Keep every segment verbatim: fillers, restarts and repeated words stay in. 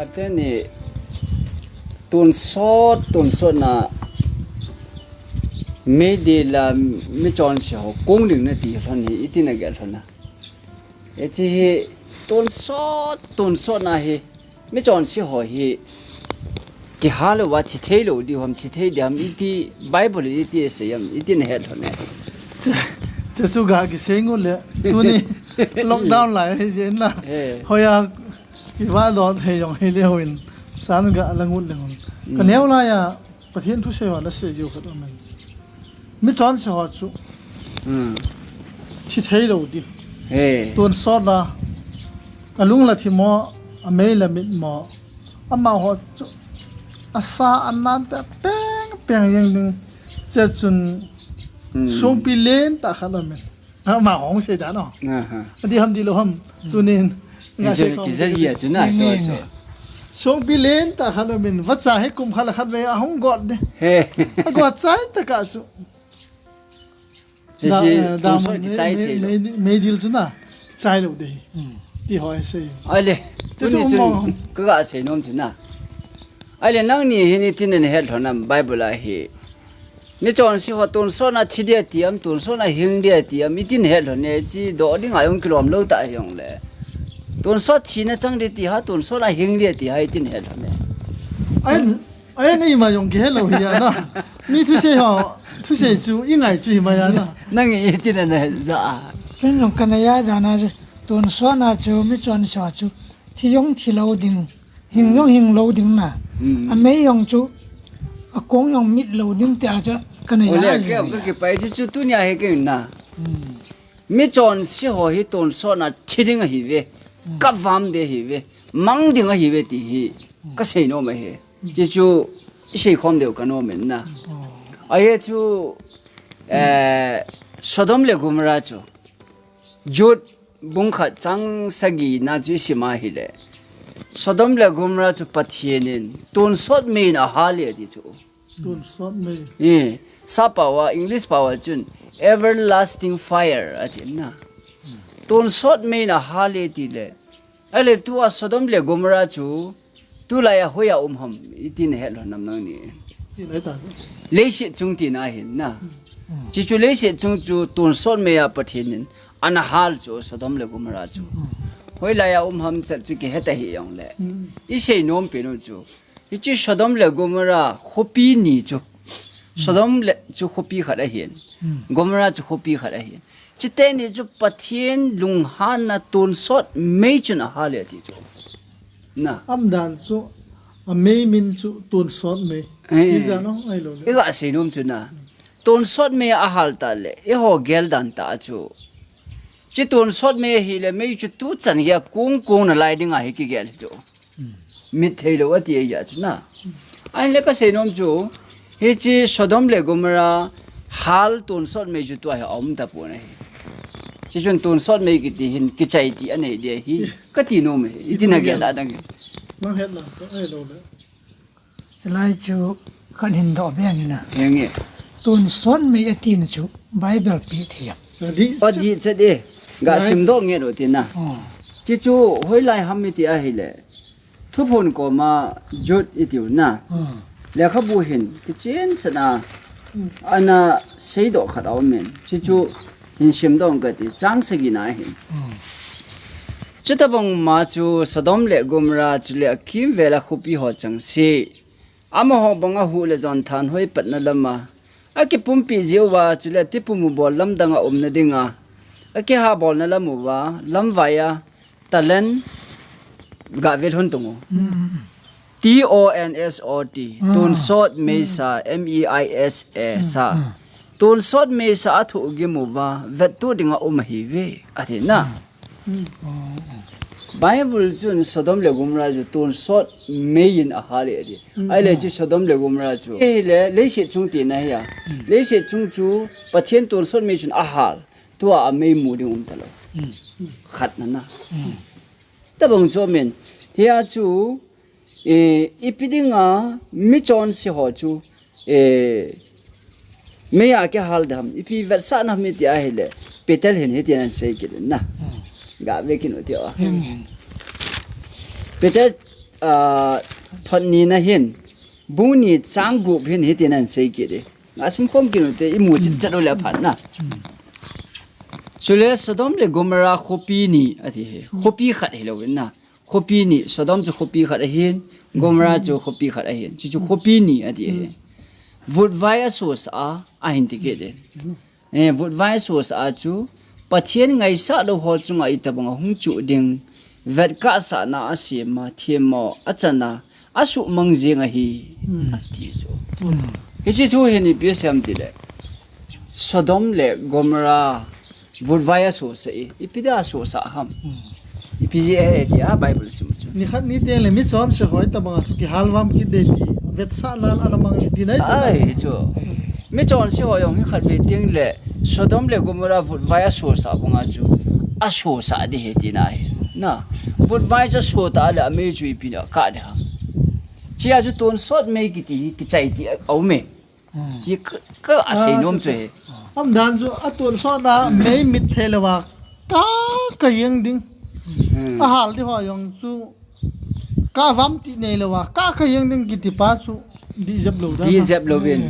Teni tonsot, tonsot na meidil a michonse ho kong ding nati lhon hi iti nagel lhon a. Hiche hi tonsot, tonsot na hi michonse ho hi kihal uva thi thei lou ding ham, thi thei ding ham iti Bible iti asei ham, iti nahet lhon e. Che, che chu ga kisei ngut le tuni lockdown lai hi jeh in na. Eh. Hoiya kivah doh thei jong hile hon, san ga la ngut le hon. Mm. Ka neo laiya Pathen thusei ho la sei jiu khat amen. Michonse ho chu. Mm. Thi thei lou ding. He. Tonsot la. Alung la thi mo, amei la mit mo. Amaho chu. Asa anan te peng peng jeng ding. Che chun. Mm. Songpi lentah khat amen. Ama hung sei dan o. Aha. Adi ham di lou ham. Tunin. Nga sei kija ji a chu na, so, so. Songpi lentah khat amin, vacha hi kum khat le khat vei ahung got de. He. Agot chai tah a chu. Hiche, da, eh, da tonsot kichai thei lou. Meidil chu na, chai lou de. Hmm. Ti ho asei. Ahile, tuni chu kaga sei nom chu na. Ahile nangni hin iti nahet lhon ham Bible a hi. Michonse ho tonsot na thi ding ati ham, tonsot na hing ding ati ham, iti nahet lhon e, hiche doh ding a jong kilom lou tah hijongle. Tonsot thina chang ding ti ham, tonsot na hing ding ti ham, iti nahet lhon e. Ai, ai, nei ma jong kihe lou hi a na. Mi thusei ho, thusei chu, i ngai chu hi ma a na. Nang iti nahet ja a. Ken jong kana ja dan a chu, tonsot na chu, michonse ho chu, thi jong thi lou ding. Hing jong hing lou ding na. Hmm. Amei jong chu, akong jong mit lou ding tia chu, kana ja a. Ole, ke, ke, ke pai chu, chu tunia hi ke na. Hmm. Michonse ho hi tonsot na thi ding ahi ve. Hmm. Kavam ding ahi ve. Mang ding ahi ve ti hi. Hmm. Kasei nom ahi. Hmm. Hiche chu, isei khom diu kanom in na. Oh. Ahi chu, eh, Sodom le Gomorrah chu. Jude bung khat chang sagi na chu isim a hile. Sodom le Gomorrah chu Pathen in tonsot mei in ahal e ati chu. Tonsot mei. Eh, sap pao a, English pao a chun everlasting fire ati na. Tonsot mei in ahal e ti le. Ahile tua Sodom le Gomorrah chu tulai a hoiya um ham, iti nahet lhon ham nangni. Leiset chung tina ahin na. Hmm. Hiche chu leiset chung chu tonsot mei a Pathen in ana hal chu Sodom le Gomorrah chu. Hmm. Hoilai a um ham chet chu kihe ta hijongle. Hmm. Isei nom pen u chu. Hiche Sodom le Gomorrah khopi ni chu. Hmm. Sodom le chu khopi khat ahin. Hmm. Gomorrah chu khopi khat ahin. Hiche teni chu Pathen lunghanna tonsot mei chun ahal e ati chu. Na. Aum dan chu, amei min chu tonsot mei. Eh. Ti dan o, ahilou le. Iga sei nom chu na. Tonsot mei ahal tah le, eiho gel dan tah chu. Hiche tonsot mei hile, mei chu tuchan geiya kong kong nalai ding ahi kigel chu. Hmm. Mit thei lou ati ahi a chu na. Ahile kasei nom chu, hiche Sodom le Gomorrah hal tonsot mei chu tua hi aum tapon ahi. Hiche chun tonsot mei kiti hin kichai ti anei ding ahi. Kati nom e, iti nagel a nang. Nang het na, ahilou le. Chulai chu kahin doh beng in a. Henge. Tonsot mei atina chu Bible pi thei am. Adi, adi chet e. Ga sim doh nge lo tina. Oh. Hiche chu hoilai ham iti ahile. Thuphon koma Jude itiu na. Hmm. Lekhabu hin kichen sena. Hmm. Ana seidoh khat aum in. Hiche chu hin sim doh kati chang sagi na hin. Hmm. Chutabang ma chu Sodom le Gomorrah chule akimvel a khopi ho chengse. Amaho banga huh le jon thanhoi patna lama. Akipumpi jeh uva chule tipum u bol lamdang a umna dinga. Akiha bolna lam uva, lamvai a, talent ga ve lhon tung u. Mm. T O N S O T, ah, tonsot meisa, M E I S A, mm, sa. Mm. Tonsot meisa a thohgim uva, vettuh dinga um ahi ve, ati na. Mm. Mm. Bible chun Sodom le Gomorrah chu tonsot mei in ahal e ati. Mm. Ahile chu Sodom le Gomorrah chu. Ahile leiset chung tina hi a. Mm. Leiset chung chu Pathen tonsot mei chun ahal. Tua a mei mu ding um talou. Mm. Khat na na. Mm. Tabang chu amen. Hia chu, eh, ipi dinga michonse ho chu, eh, mei a kihal dem, ipi vetsahna ham iti ahile, Peter hin hitin asei kit in na. Hmm. Ga ve kit u ti o. Hmm, hmm. Peter ah, thot ni na hin, bung ni chang gup hin hitin ahin sei kit e. Nga sim khom kit u te, i mu chet chet u le phat na. Chule Sodom le Gomorrah khopi ni ati hi. Khopi khat hilou in na. Khopi ni, Sodom chu khopi khat ahin, Gomorrah chu khopi khat ahin. Chu chu khopi ni ati hi. Vutvai asosah a, ahin ti kit e. Eh, vutvai asosah a chu, Pathen ngaisah lou ho chunga itobang a hung chuh ding, vetkahsahna asem a, themmo achan a, asuhmang jing ahi, ati chu. Hiche thu hin ipi asei ham tile, Sodom le Gomorrah vutvai asosah e, ipi dia asosah ham. Ipi jeh ahi tia Bible sim chu. Nikhat ni teng le michonse ho itobang a chu kihalvam kit ding ti, vetsahna ana mang e ti nai chu. Ai, chu. Michonse ho jong hi khatvei teng le Sodom le Gomorrah vutvai asosah banga chu asosah ding ahi tina ahi. Na, vutvai chu aso ta le amei chu ipi dia akah ding ham. Chea chu tonsot mei kiti hi kichai ti a, aum e. Ti ka, ka asei nom chu ahi. Aumdan chu atonsot na mei mit thei lou a, kah kah jeng ding. Ahal ding ho jong chu kah vam ti nei lou a, kah kah jeng ding kiti pa chu dih jep lou dan. Dih jep lou vin.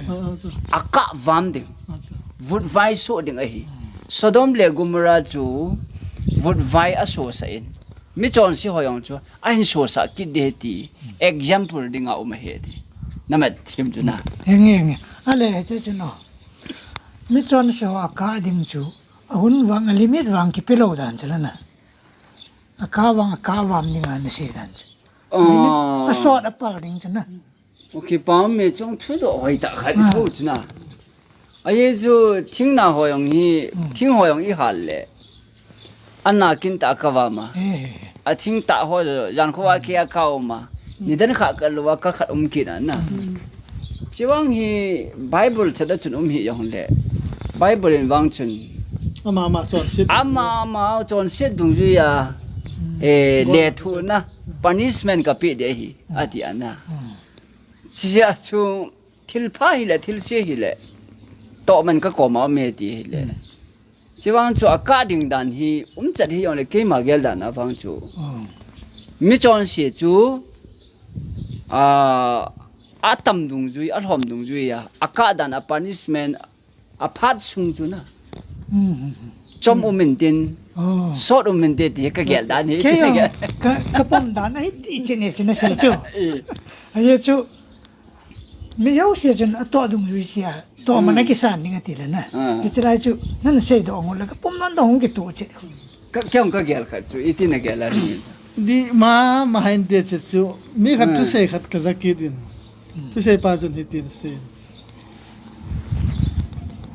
Akah vam ding. Vutvai soh ding ahi. Sodom le Gomorrah chu vutvai asosah in. Michonse ho jong chu ahin sosah kit ding ahi ti example dinga um ahi ti. Na mat thim chu na. Henge, henge. Ale, che chu no. Michonse ho akah ding chu, ahun vang, alimit vang kipe lou dan chu la na. Akah vang, akah vam dinga na sei dan chu. Alimit, asot apal ding chu na. Okay, pa me chong thudoh hoitah khat itho chu na. Ahi chu thing na ho jong hi, thing ho jong ihal le. Ana kintah a kah vam a. Athing tah ho, jan kho a kei a kah um a. Nidan khat kah lou a kah khat um kit a na. Chuvang hi Bible chet a chun um hih jong le. Bible in vang chun. Ama, ama chonset. Ama, ama chonset dungjui a. Eh, lethuhna. Punishment kapeh ding ahi. Ati a na. Chujeh a chu thilpha hile, thilse hile, tohman ka koma um e ti hile. Chuvang chu akah ding dan hi, umchet hih jongle keima gel dan a vang chu. Michonse chu, a, atam dungjui, alhom dungjui a, akah dan a punishment, aphat sung chu na. Chom um intin, sot um inte ti ka gel dan hi. Kei jong, ka, ka pom dan ahi ti chun e chun asei chu. Ahi chu, mi jouse chun atoh dungjui sea, tohman a kisan ding ati le na. Hiche lai chu, nana seidoh ngot le ka pom dan dong hung kitoh chet. Ka, kei jong ka gel khat chu, iti na gel a. Dih mama inte che chu, mi khat thusei khat ka ja kit in. Thusei pa chun hitin asei.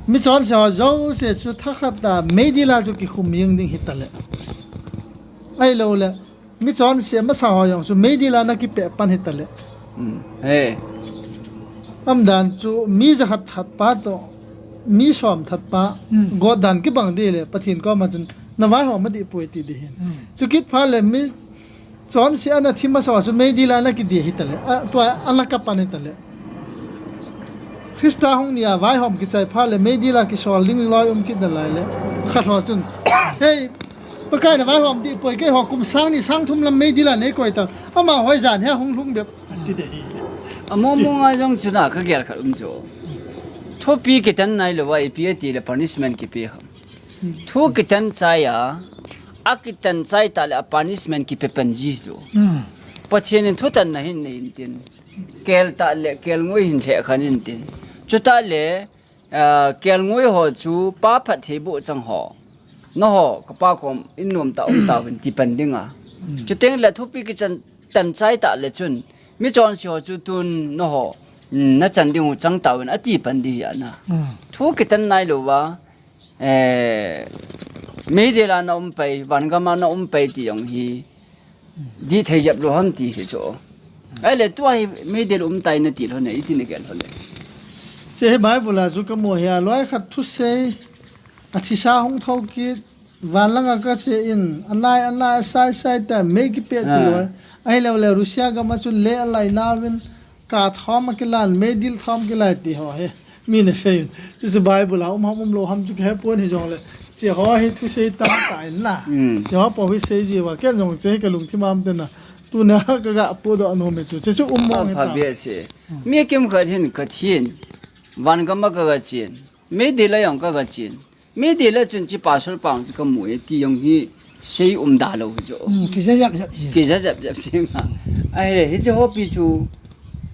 Michonse ho jouse chu thakhat a meidil a chu kikhum jeng ding hita le. Ahilou le, michonse masa ho jong chu meidil a na kipeh pan hita le. Aumdan chu mi jakhat that pa toh, mi som that pa, gotdan kibang ding le, Pathen koma chun na vaihom a dih poi ti ding hin. Chukit phat le mi Chonse ana thi masa chu meidil a na kidih hita le. A, tua a na kap pan hita le. Christa hung nia vaihom kichai phat le meidil a kisol ding loi um kit nalai le. Khat ho chun, "Hei, Pakai na vaihom dih poi, keiho kum sang ni sang thum lam meidil a nei koi ta. Ama hoi jan hi a hung lhung bep," ati ding ahi. Among mong a jong chu na ka gel khat um chu. Thupi kitan nailou a ipi ati le punishment kipe ham. Thu kitan chai a, akitan chai tah le a punishment kipe pan ji chu. Pathen in thutanna hin nei intin. Kel tah le kelngoi hin lheh khan intin. Chutah le, ah, kelngoi ho chu pa phatthei boh chang ho. Nangho, kapa kom in nom tah um tauvin ti pan ding a. Chuteng le thupi kichan tan chai tah le chun. Michonse ho chu tun nangho, mm, na chan ding u chang tauvin ati pan ding ahi ana. Thu kitan nailou a, Eh, meidil a na um pai, vangam a na um pai ti jong hi, dih thei jep lou ham ti hi chu. Ahile tua hi meidil um tai nati lhon e, iti na gel lhon e. Che hi Bible a chu ka mu hi a, loi khat thusei, athisa hung thou kit, van langa kache in, anai, anai, asai, sai ta, mei kipeh ti loi. Ahilou le, Russia gam a chu le alai nauvin, Ka thom a kilan, meidil thom kilai ti ho hi. Mi na sei un. Chuchu Bible a um ham um lou ham chu kahe pon hijongle. Che ho hi thusei tamtah in na. Che ho po hi sei ji uva. Ken jong che hi ka lungthim a um te na. Tuna kaga podoh nom e chu. Chechu um mong hi ta. Phabep se. Mi kimkhat hin Pathen van gam a kaga chen. Meidil a jong kaga chen. Meidil a chun hiche pastor pa chu kamu e ti jong hi sei umda lou hi chu. Hmm, kija jap jap hi. Kija jap jap se nga. Ahile hiche hopi chu.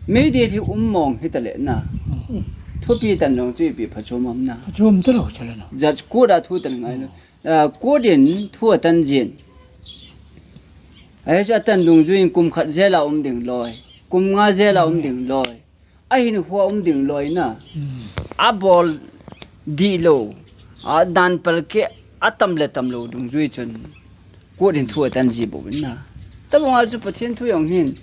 Meidil hi um mong hita le na. Hmm. Thupi tan jong chu ipi phachom ham na. Phachom ta lou chale na. Judge court a thu tan ngai lou. Ah, court in thu atan jin. Ahi chu atan dungjuiyin kum khat jail a um ding loi. Kum nga jail a um ding loi. Ahin hua um ding loi na. Hmm. Abol dih lou. A dan palkeh atam le tam lou dungjui chun. Court in thu atan ji bouvin na. Tabang a chu Pathen thu jong hin.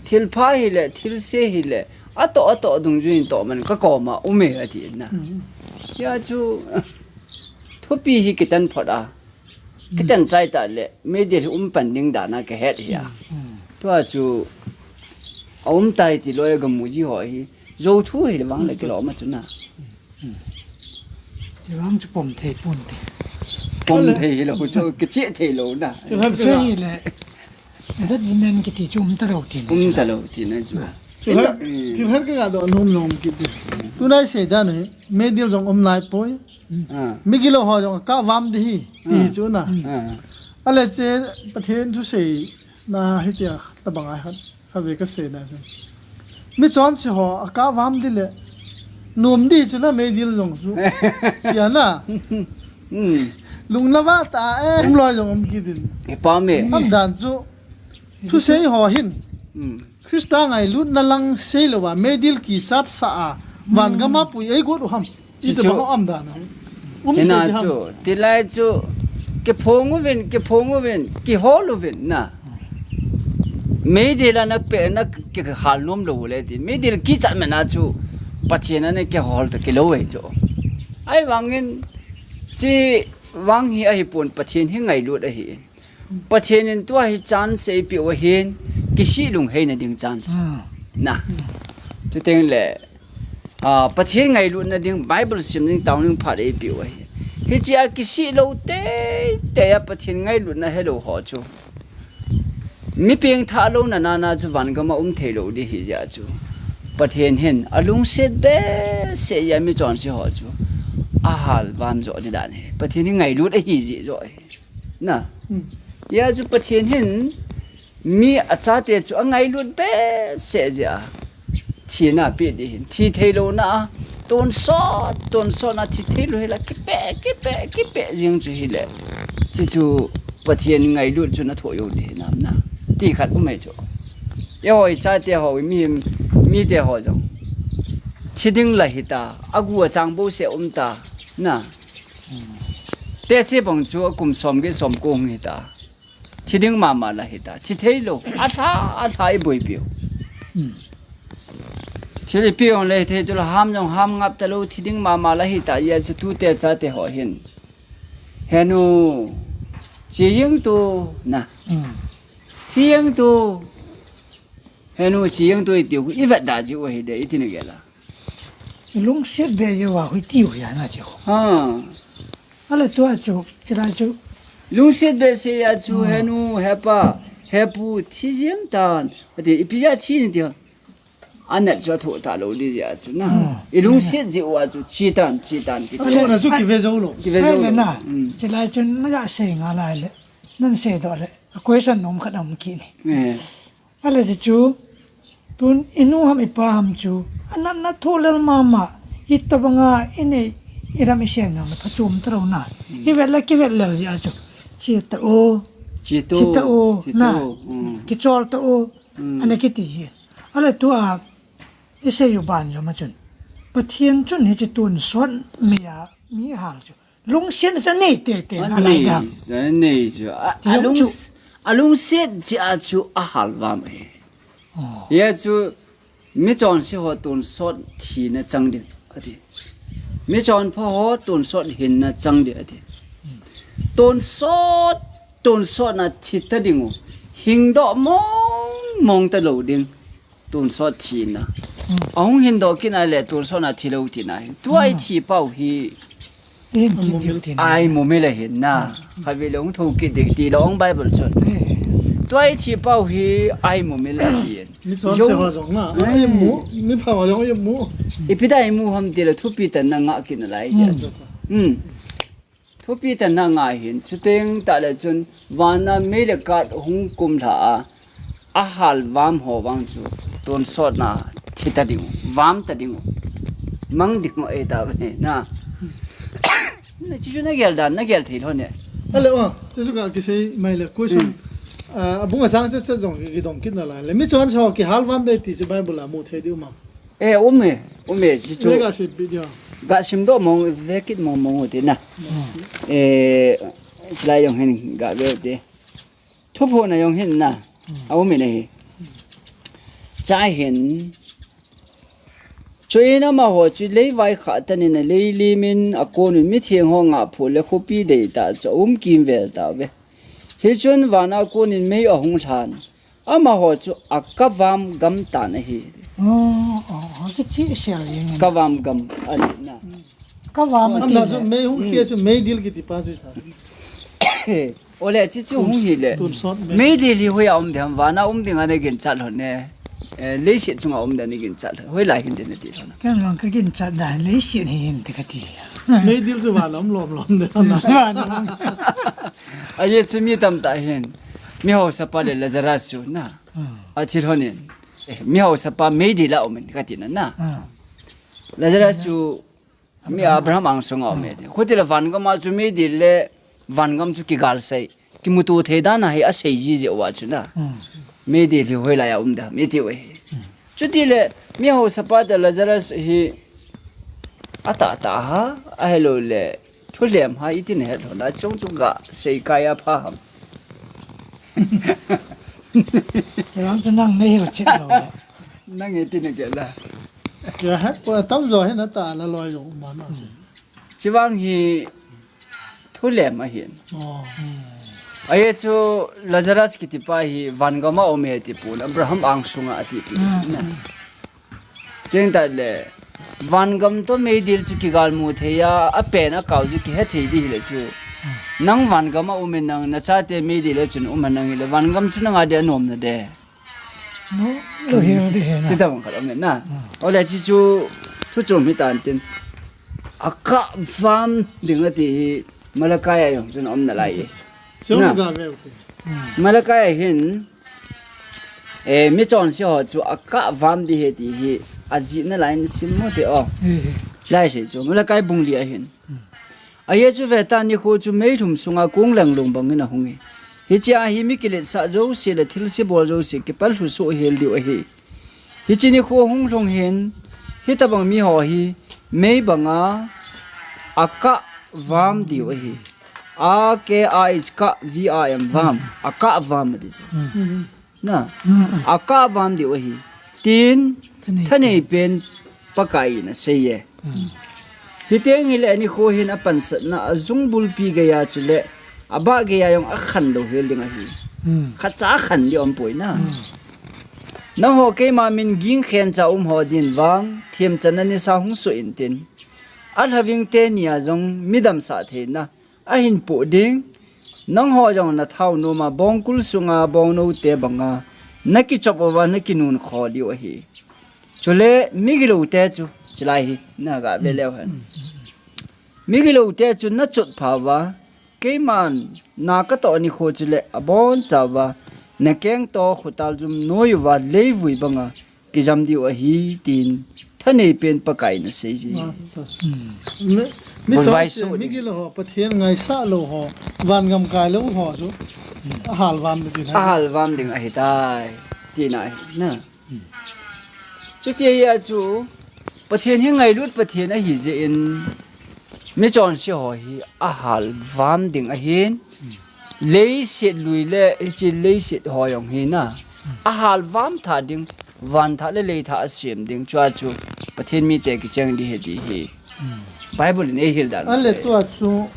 Thilpha hile, thilse hile. Atoh, atoh dungjuiyin toh man kakoma um e ati na. Hmm. Hia chu thupi hi kitan phot a. Kitan chai ta le, meidil hi um pan ding dan a kahet hi a. Hmm. Tua chu, a um tai ti loi a gamu ji ho hi, jou thu hi le vang le kilom a chu na. Hmm. Chu vang chu pom thei pon te. Pom thei hi lou chu, kicheh thei lou na. Chu vang chu hi le, judgment kiti chu um ta lou ti na. Um ta lou ti na chu. Chu vang, chu vang kaga doh nom nom kiti. Tunai sei dan hi, meidil jong um nai poi. Ah. Migilou ho jong kah vam ding hi, ti chu na. Ah. Ahile che Pathen thusei na hitia tabang a khat, khatvei kasei na chu. Mi chonse ho akah vam ding le, nom ding chu na meidil jong chu. Tia na. Hmm. Lung na va ta e, um loi jong um kit in. He pa me. Am dan chu. Thusei ho hin. Hmm. Christa ngailutna lang sei lou a, meidil kisat sa a, van gam a pui ei got u ham. Chi chu. Tabang a um dan a. Um hina te te ham. Chu, tilai chu, kiphong uvin, kiphong uvin, kihol uvin na. Meidil a na pe na kihal nom lou le ti. Meidil kichat man a chu, Pathen a na kihol ta kilou e chu. Ahivangin, chi vang hi ahi pon Pathen hi ngailut ahi. Pathen in tua hi chance eipeh u ahin, kisih lungheina ding chance. Ah. Na. Chuteng le, ah, Pathen ngailutna ding, Bible sim ding, taona ding phat eipeh u ahi. Hichea kisih lou teitei a Pathen ngailutna helou ho chu. Mi pengthah louna na na chu van gam a um thei lou ding hi jeh a chu. Pathen hin alungset behseh jeh a mi chonse ho chu. Ahal vam jo ding dan hi. Pathen hi ngailut ahi jeh jo hi. Na. Hmm. Hia chu Pathen hin mi achate chu angailut behseh jeh a. Thina pe ding hin. Thi thei louna a. Tonsot, tonsot na thi thei lou hi la kipe, kipe, kipe jing chu hi le. Chi chu Pathen ngailut chu na thoh jou ding hi nam na. Ti khat um e chu. Eiho i chate ho, i mi, mite ho jong. Thi ding la hi ta. Agu achang bouseh um ta. Na. Tehse bang chu akum som get som ko hung hi ta. Thi ding mama la hi ta. Thi thei lou. Alha, alha i boipi u. Hmm. Thil i pe u le thei tu la ham jong ham ngap ta lou. Thi ding mama la hi ta. Hia chu tute chate ho hin. He nu. Chi jeng tu na. Hmm. Thi jeng tu. He nu chi jeng tu i tiu. I vet da ji u hi de. I ti na gel a. I lungset be jeh uva hui tiu hi a na chu. Ha. Ahile tua chu, chulai chu. Lungset behseh a chu, hmm, he nu, he pa, he pu, thi jeng tan. Ati, ipi jeh a thi ni ti. Anat chu athoh ta lou ding jeh a chu na. Hmm. I lungset jeh uva chu, chi tan, chi tan, kiti. Ahile, athohna chu kive jou lou. Kive jou lou. Ahile na, hmm, chulai chu naga sei ngal a le. Nan sei doh le. Question nom khat um kit ni. Eh. Ahile chu, tun i nu ham i pa ham chu, anatna thoh lel mama, itobang a i nei, i ram i sen jong le phachom ta lou na. Hmm. I vet le kivet lel jeh a chu. Chi ta o. Chi to. Chi ta o. Chi na. To. Hmm. Kichol ta o. Hmm. Ana kiti jin. Ahile tua, i sei u ban jong ma chun. Pathen chun hiche tonsot mi a, mi hal chu. Lungset chu nei teitei na lai dam. Nei, nei chu. A, ti jong chu. Alung, alungset jeh a chu ahal vam e. Oh. Hia chu michonse ho tonsot thina chang ding ati. Michonpha ho tonsot hinna chang ding ati. Hmm. Tonsot, tonsot na thi ta ding u. Hingdoh mong mong ta lou ding. Tonsot thina. Hmm. Ahung hingdoh kit a le tonsot na thi lou tina hi. Tua i, hmm, thi pau hi. Ihin kit diu tina. Ai mu mi le hin na. Hmm. Khatvei le hung thou kit ding ti lou Bible chun. Eh. Tua ithi pau hi aimu mil atin. Mi chonse ho jong na, aimu, mi pha ho jong aimu. Ipi dia imu ham tile thupi tah in na ngah kit nalai. Hmm. Thupi tah in na ngah hin, chuteng tah le chun, vana mei le kath hung kumlha a, ahal vam ho vang chu, tonsot na thi ta ding u, vam ta ding u, mang ding u, e ta bane, na. Na, chuchu na gel dan, na gel thei lhon e. Ale, o, chuchu ka kisei mai le, question, ah, abung asang chet chet jong kidong kit nalai le. Mi chonse ho kihal vam be ti chu Bible a mu thei diu ma. E, um e, um e, chuchu. Le ga sim pi dia. Ga sim doh mong, ve kit mong mong u ti na. E, chulai jong hin ga ve u ti. Thuphon a jong hin na. A um in ahi. Chai hin. Chuin amaho chu leivai khah tan in alei lim in akon un mitheng ho ngah phu le khopi dei tah chu aum kimvel tauve. Hichun vana kon in mei ahung lhan. Amaho chu akavam gam tan ahi. Oh, oh, oh, kichi sel jeng. Kavam gam ani na. Kavam ati le. Mei hung khia chu meidil kiti pa chu sa. Ole, chuchu hung hi le. Tonsot mei. Meidil hi hoiya um ding ham, vana um ding a na ginchat lhon e. Eh, leiset chunga um ding a na ginchat lhon. Hoilai hin ding na ti lhon. Ken jong ka ginchat dan leiset hi hin ti kati. Meidil chu vana um lom lom ding. Vana um. Ajeh chu mi tamtah hin. Mi haosapa le Lazarus chu na. Hmm. Athi lhon in. Eh, mi haosapa meidil a um in kati na na. Hmm. Lazarus chu Mi Abraham angsunga um e ti. Khutile vangam a chu meidil le vangam chu kigal sei. Kimuto thei dan a hi asei jiji uva chu na. Hmm. Meidil hi hoilai a um ding ham iti uve. Hmm. Chutile mi haosapa te Lazarus hi atah tah ham, ahilou le thulem ham iti na het lhon a chung chu ga sei kai a pha ham. Kei vang chu nang na hil chet lou le. Nang e ti na ke la. Kei het po tam jo he na ta la loi jo ma na che. Chivang hi thulem ahin. Oh. Ahi chu Lazarus kiti pa hi vangam a um e ti pon Abraham angsunga ati pi. Hmm. Na. Chuteng tah le vangam to meidil chu kigal mu thei a, apen akao chu kihe thei di hile chu. Hmm. Nang vangam a um in nang nachate meidil a chun um a nang hile vangam chu nanga dia nom na de. No, lo hel di he na. Chita bang khat om na. Hmm. Ole chuchu thu chom hi tan tin. Akah vam ding ati hi Malachi a jong chun om nalai. Chom na. Ga ve u te. Hmm. Malachi a hin, eh, mi chonse ho chu akah vam di he ti hi ajih nalai in sim mo te o. He, he. Chulai sei chu Malachi bung li a hin. Hmm. Ajeh chu ve tan nikho chu meilhum sunga kong lenglung bangin ahung e. Hichea hi mi kiletsah jouse le thilse bol jouse kipal lhu soh hel diu ahi. Hiche nikho hung lhung hin, hitabang miho hi mei banga akah vam diu ahi. A K A H kah, V A M, vam. Akah vam ati chu. Hmm. Na, hmm, hmm, akah vam diu ahi. Tin, thanei, thanei pen Pakai in asei e. Hmm. Hiteng hile nikho hin apansatna, ajung bulpi geiya chule, abah geiya jong akhan lou hel ding ahi. Hmm. Khatcha akhan di om poi na. Hmm. Nangho keima min ging khencha um ho din vang, themchanna nisa hung soh intin. Alhaving teni a jong mi damsah theina ahin poh ding, nangho jong nathao noma bongkul sunga bongnou te banga nakichop uva nakinun kho diu ahi. Chule migilou te chu, chulai hi, naga ve leu hen. Migilou te chu nachot pha uva, keiman na katoh nikho chule aboncha uva, nakeng to khotal jum noi uva, leivui banga, kijam diu ahi, tin thanei pen Pakai in asei ji. Acha. Hmm. Mi, mi chonse, migilou ho, Pathen ngaisah lou ho, vangam kai lou ho chu, ahal vam ding ahi. Ahal vam ding ahitai, tina ahi, na. Hmm. Chuti ahi a chu, Pathen hi ngailut Pathen ahi jeh in, mi chonse ho hi ahal vam ding ahin, leiset lui le hiche leiset ho jong hi na, ahal vam tha ding, van thah le lei thah asem ding, chua chu Pathen mite kicheng di ahi ti hi. Hmm. Bible in eihil dan. Ale tua chu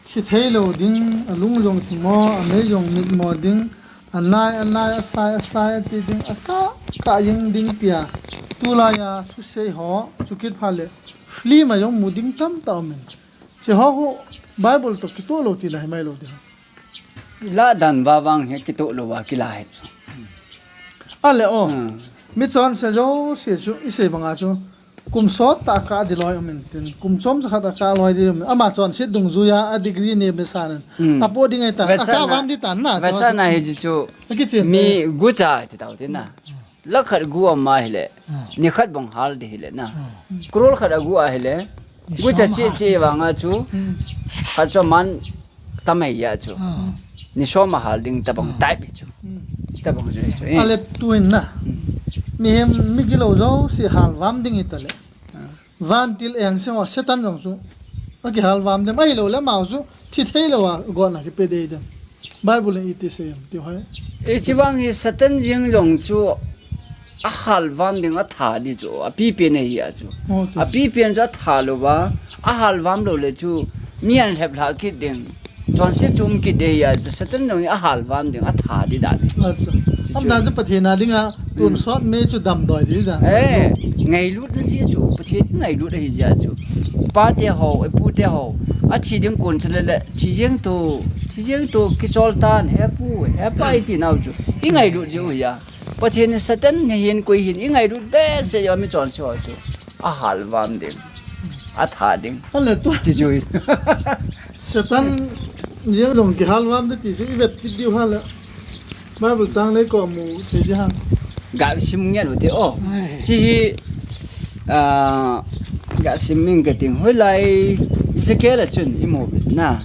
thi thei lou ding, alung jong thimo, amei jong mitmo ding, anai, anai, asai, asai ati ding, akah, kah jeng ding tia. Tulai a thusei ho, chukit phat le, film a jong mu ding tamtah um in. Hiche ho hu Bible to kitoh lou ti la himai lou ding. Ladan vavang hi kitoh lou va kila hi chu. Ale o. Hmm. Mi chonse jouse chu isei banga chu kum sot tah kah di loi um intin, kum chomcha khat a kah loi di um. Ama chonset dungjuia a degree neh be san in. Hmm. Apoh ding ahitan. Vetsahna, akah vam di tan na, vetsahna hi chu. Akichen mi te. Gucha ti tau ti na. Lakh khat gu ama hile. Hmm. Ni khat bang hal di hile na. Hmm. Crore khat agu ahile. Ni gucha som che ahal che vanga chu. Hmm. Khat chu man tamai ya chu. Hmm. Ni som ahal ding tabang type hi chu. Hmm. Tabang chu hi chu. Eh. Ale tuin na. Hmm. Mihem migilou jouse hal vam ding hi tale. Hmm. Vantil eng se ho Satan jong chu. Akihal vam dem ahilou le amau chu. Thi thei lou a, gotna kipe dei dem. Bible in iti sei em, ti hoi. Hiche vang hi Satan jeng jong chu ahal vam ding atha di chu, apipen ahi a chu. Oh, chu. Apipen chu atha lou va, ahal vam lou le chu, mi ahin lhep lha kit ding. Chonset chu um kit ding ahi a chu, Satan jong hi ahal vam ding atha di dan. Acha. Chu chu. Amdan chu Pathen a dinga, Tonsot mei chu damdoi ding dan. Eh, ngailutna jeh chu, Pathen hi ngailut ahi jeh chu. Pate ho, ipute ho, athi ding kon chule le, thi jeng to, thi jeng to, kichol tan, he pu, he pa iti nau chu. I ngailut jeh u ahi a. Pathen in Satan hi hin koi hin, i ngailut behseh jeh a mi chonse ho chu. Ahal vam ding. Atha ding. Anle tu. Ti chu hi. Satan jeng jong kihal vam de ti chu i vet kit diu ham le. Bible chang nei ko mu thei di ham. Ga sim ngen u te o. Ai. Chi hi, ah, ga sim ing ka ting hoilai Ezekiel a chun i mu vet na.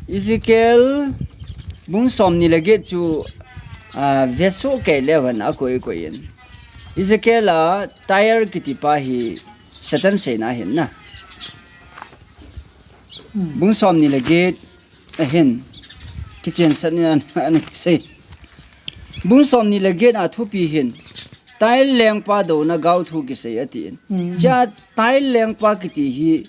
Ezekiel bung som ni le get chu, ah, verse kei le van a koi koi in. Ezekiel a Tyre kiti pa hi Satan seina hin na. Hmm. Bung som ni le get ahin. Kichen sat ni an, an kisei. Bung som ni le get a thupi hin. Tyre lengpa douna gao thu kisei atin. Hmm. Cha Tyre lengpa kiti hi,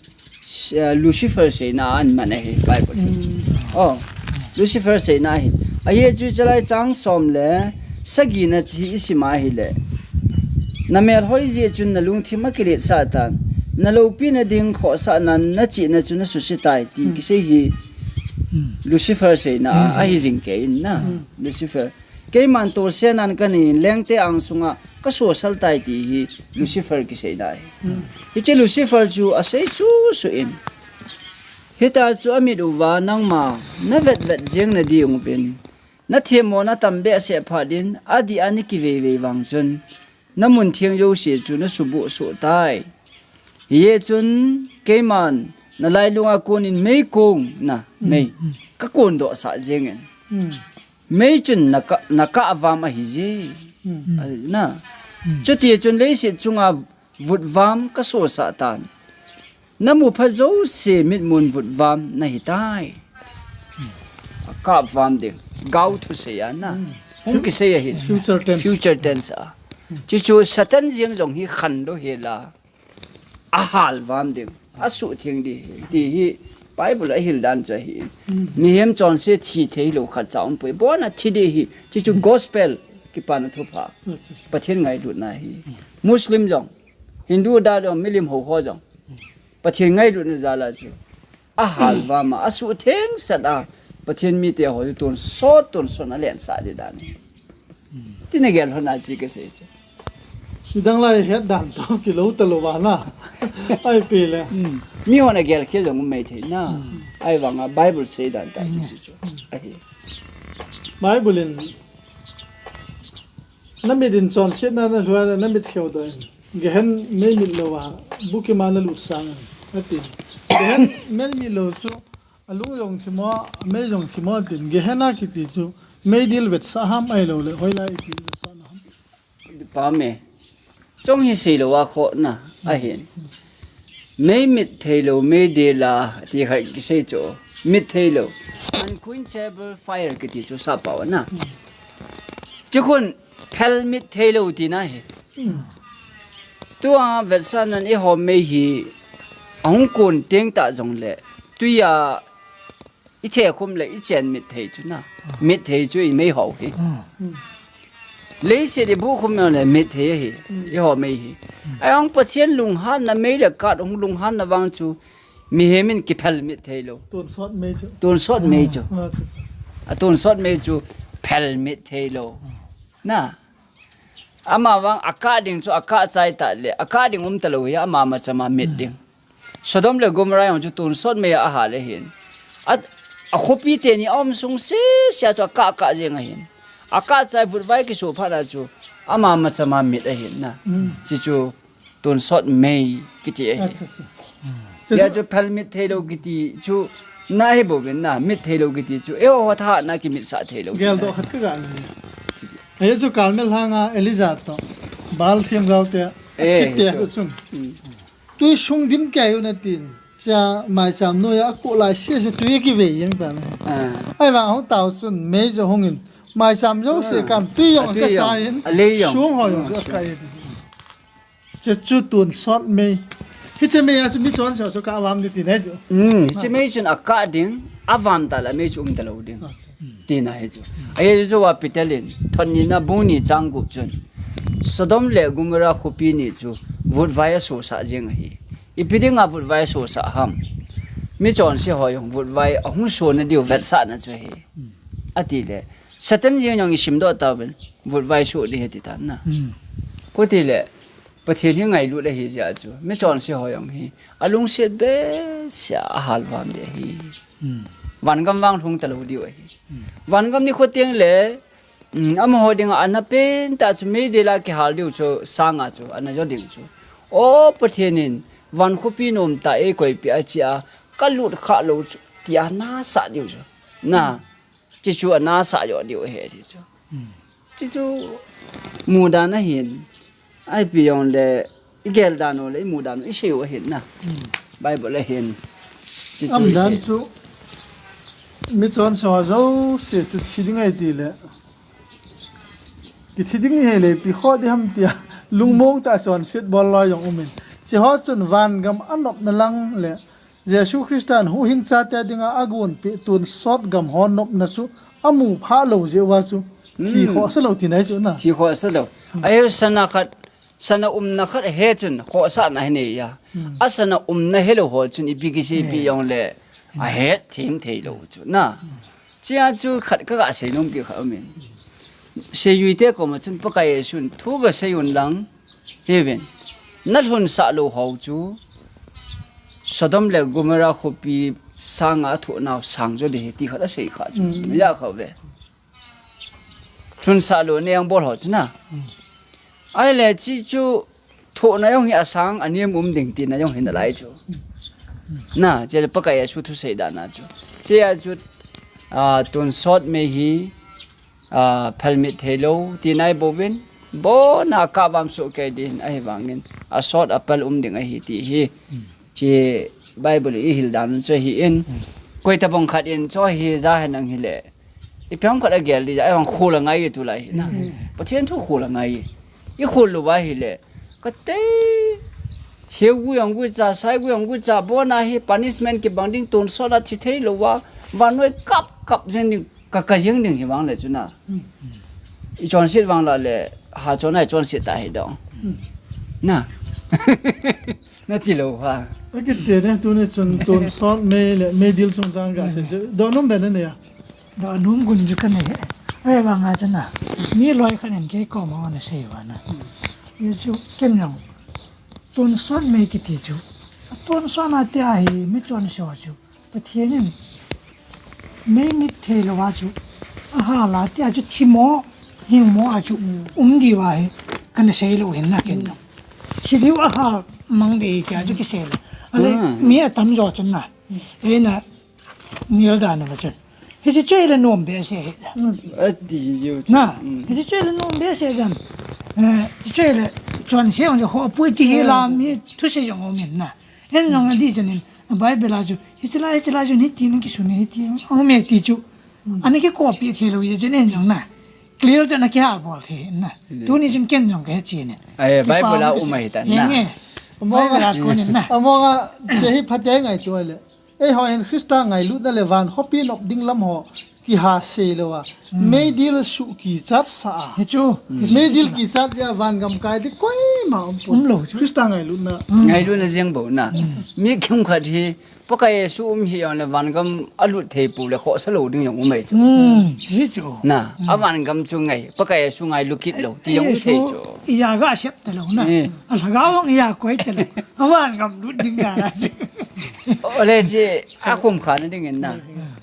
eh, Lucifer seina aman ahi Bible. Hmm. Oh, Lucifer seina ahi. Ahi chu chalai chang som le sagi na chi i sim ahile. Na mel hoi jeh chun na lungthim a kilet sah tan. Na loupina ding khohsahna na chihna chu na suse tai ti, hmm, kisei hi, hmm, Lucifer seina, hmm, ahi jing kei in na. Hmm. Lucifer. Keiman tolsenan ka nei in lengte ang sunga ka sosal tai ti hi Lucifer kiseina ahi. Hmm. Hiche Lucifer chu asei susu in. Hita chu amit uva nangma na vet vet jeng na ding uvin. Na themmo na tam behseh phat in, adih a na kivei vei vang chun, na mun theng jouse chu na subuh suh tai. Hijeh chun, keiman, na lailunga kon in meikong na, mm, mei, mm, ka kondoh sah jeng in. Mm. Mei chun na ka, na kah vam ahi je. Mm. A, na. Mm. Chuti chun leiset chunga vut vam ka sosah tan. Na mu pha jouse mitmun vut vam na hi tai. A kap vam ding. Gao thusei a na. Mm. Hung kisei ahi. Future tense. Future tense a. Chuchu Satan jeng jong hi khan lou hel a. A hal vam ding. A suhtheng ding. Ti hi Bible a hil dan chu ahi. Mm. Mihem chonse thi thei lou khat cha um poi. Bon a thi ding ahi. Chuchu gospel kipana thupha. Acha, acha. Pathen ngailutna ahi. Muslim jong. Hindu da jong, milim ho ho jong. Pathen ngailutna jal a chu. A hal vam a, a suhtheng sat a. Pathen mite ho chu tonsot, tonsot na lensah ding dan. Ti na gel lhon a chi kasei chu. Nidang lai het dan toh kilou talou va na. Ai pe le. Mm. Mi hon a gel khel jong um mai thei na. Mm. Ahivang a Bible sei dan tah chu, mm, chu chu. Ahi. Bible in Na mit in chonsetna na lhun a, na mit kheudoh in. Gehen mei mit lou a, bukim a na lut sang in, ati. Gehen mei mit lou chu, a lung jong thi mo, a mei jong thi mo, atin. Gehen a kiti chu, meidil vetsah ham ahilou le, hoilai idil vetsahna ham. Pa me. Chong hi sei lou a khoh na, ahin. Mei mit thei lou, mei dil a, ti khat kisei chu. Mit thei lou. Unquenchable fire kiti chu sap pao na. Chukhun phel mit thei lou tina hi. Tua vetsahnan eiho mei hi ahung kon teng tah jongle. Tui a I the khum le i chen mit thei chu na. Ah. Mit thei chu i mei ho hi. Ah. Leiset i bu khum le mit thei hi. Mm. I ho mei hi. Mm. Ahivang Pathen lunghanna mei le kat hung lunghanna vang chu mihem in kiphel mit thei lou. Tonsot mei chu. Tonsot mei chu. Ah, ah, chu, chu. Atonsot mei chu phelmit theilou. Na. Ama vang akah ding chu akah chai ta le, akah ding um talou hi ama machama mit ding. Sodom le Gomorrah jong chu tonsot mei a ahal ahin. A, akhopi teni aum sung sese a chu akah kah jeng ahin. Akah chai vutvai kiso phat a chu ama machama mit ahin na. Chi chu tonsot mei kiti ahi. Acha, acha. Hia chu phelmit theilou kiti chu na hi bouvin na, mit theilou kiti chu. Eiho thahna kimitsah theilou. Geldoh khat kaga nei. Hia chu Carmel lhanga Elijah toh Baal themgao te, eh, kiti chu. Tui sung dim kei u natin. Chia maicham noiya akoh lai sese tui kivei jeng tan. Ahivang ahung tao chun mei chu hungin maicham jouse kan tui jong akasa in, sung ho jong chu akai in. Che chu tonsot mei. Hiche mei a chu michonse ho chu akah avam ding tina chu. Hiche mei chun akah ding, avam ta le mei chu um talou ding. Tina hi chu. Ahijou a Peter in, thot nina bung ni chang gup chun, Sodom le Gomorrah khopi ni chu vutvai asosah jeng ahi. Ipi dinga vutvai asosah ham? Michonse ho jong vutvai ahung sona diu vetsahna chu ahi. Ati le, Satan jeng jong isimdoh tauvin, vutvai so ding ahi ti tan na. Khuti le, Pathen hi ngailut ahi jeh a chu, michonse ho jong hi, alungset behseh a ahalvam ding ahi. Vangam vang lhung talou diu ahi. Vangam nikho teng le, amaho dinga ana pentah chu meidil a kihal diu chu, sanga chu ana jo ding chu. O Pathen in van khopi nomtah eikoipeh a chia, kalut khah lou chu, tia anasah diu chu. Na, chi chu anasah jo diu ahi ti chu. Chi chu mudan ahin. Ipi jongle, igel dan u le imu dan u isei u ahin na. Bible ahin. Chi chu isei. Chu michonse ho jouse chu thi ding ahi tile, kithi ding ahile ipi khoh ding ham tia lungmong tah a chonset bol loi jong umin. Cheho chun vangam anopna lang le Jesu Christa in huhhingchate dinga agonpeh tonsot gam ho nopna chu amu phah lou jeh uva chu thi khohsa lou tina chu na. Thi khohsa lou. Ahi sana khat, sana umna khat ahe chun khohsahna ahi nei a. Asana umna helou ho chun ipi kiseipi jongle ahet them theilou chu na. Chia chu khat kaga seinom kit khat umin. Seijuite koma chun Pakai Jesun thu gasei un lang, hiuvin, nalhunsah lou ho chu Sodom le Gomorrah khopi sanga athohnau sang jo ding ahi ti khat asei kha chu. Naja khauve. Lhunsah louna jong bol ho chu na. Ahile chi chu thohna jong hi asang anem um ding tina jong hi nalai chu. Na, chule Pakai Jesu thusei dan a chu. Chia chu, tonsot mei hi, phelmit theilou tina ahi bouvin, abona akah vam soh kei ding ahivangin, asot apel um ding ahi ti hi. Chi Bible ihil dan chu ahin, koitabang khat in chu hi ja henlang hile, ipi ham khat agel ding, ahivang khol angai tulai hi na. Pathen thu khol angai. Ikhol louva hile, katei, heugu jong guicha, saigugu jong guicha, abona hi punishment kibang ding, tonsot a thi theilouva, vannoi kap kap jeng ding, kaka jeng ding hivang le chu na. Ichonset vang la le, hachon a ichonset ta hi dong. Na. Nati lou ha. Akiche ne, tuni chun tonsot mei le meidil chungchang gasei chu donom be nanei a? Donom gun chu kanei e. Ahivanga chu na, mi loi khat in kei koma ana sei uva na, hichu ken jong, tonsot mei kiti chu, atonsot na tia hi michonse ho chu Pathen in meimit theilouva chu ahal a tia chu thimo, hingmo a chu um diuva hi kana sei lou hin na ken jong. Thi diu ahal mang ding ahi tia chu kisei lou. Ale mi atamjo chun na, eina nel dan uva chun, hiche chu ahile nom behseh ahi. Ati jeng chu na, hiche chu ahile nom behseh dan. Hiche chu ahile chonse jong chu khohpoi ti hila mi thusei jong umin na. Ken jong adih chun in, Bible a chu hiche lai, hiche lai chun hiti ana kisun e, hiti aume ti chu ana kikopeh theilou jeh chun ken jong na, clear chun ana kihal bol thei na. Tuni chun ken jong kahe chen in, Bible a um ahitan na. Bible a kon in na, amonga che hi phatea ngaito le, eiho hin Christa ngailutna le van khopi nop ding lam ho ti ha sei lou a. Meidil suh kichat sa a. Hichu. Meidil kichat jeh a vangam kai ding koima um pon. Um lou chu. Christa ngailutna. Ngailutna jeng bou na. Mi kimkhat hi Pakai Jesu um hi jongle vangam alut thei pou le khohsa lou ding jong um ahi chu. Hmm, hichu. Na, a vangam chu ngai. Pakai Jesu ngailu kit lou ti jong um thei chu. Iya ga sep talou na. Eh. A lhagao hung iya koi talou. A vangam lut ding ga na chu. Ole chi, a khum kha na ding in na.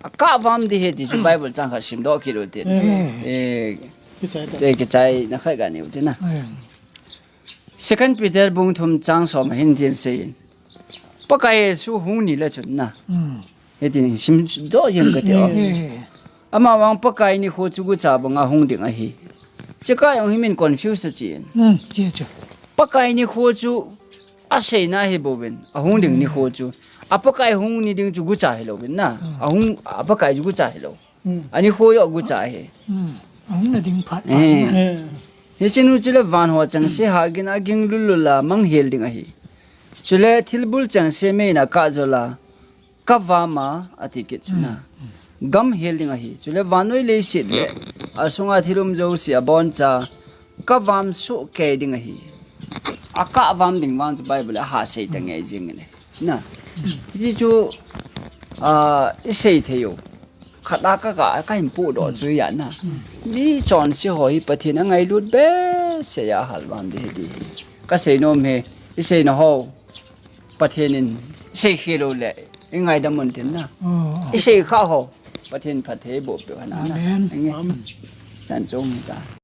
A ka vam di he ti chu Bible chang khat sim doh kit u tin. Eh. Eh, kichai ta. Te kichai na khai ga ni u tin na. Eh. Second Peter bung thum chang som hin tin sei in. Pakai Jesu hung ni le chun na. Hmm. Hitin sim doh jeng ka ti o. Eh. Ama vang Pakai nikho chu gucha banga hung ding ahi. Chika jong hi min confuse a chin. Hmm, chi chu. Pakai nikho chu a seina hi bouvin, a hung ding nikho chu. A Pakai hung ni ding chu gucha hi louvin na. Hmm. A hung, a Pakai chu gucha hi lou. Hmm. A nikho jong gucha hi. Hmm. A hung na ding phat. Eh. Eh. Hiche nu chule van ho chengse hagin a ging lul lul a mang hel ding ahi. Chule thilbul chengse mei in a kah jol a, ka vam a, ati kit chu na. Hmm. Gam hel ding ahi. Chule vannoi leiset le a sunga thil um jouse a boncha, ka vam soh kei ding ahi. A ka vam ding vang chu Bible a ha sei ta ngei jing le. Na. Hiche chu, ah, i sei thei u. Khat a ka, ka, ka hin pudoh chu ahi na. Mi chonse ho hi Pathen a ngailut behseh a hal vam ding ahi. Ka sei nom hi, i sei na ho. Pathen in sei khel u le, i ngaidam un tin na. Oh, oh. I sei kha ho. Pathen phatthei boh peh u hen na. Amen. Nge. Amen. Chan chong ta.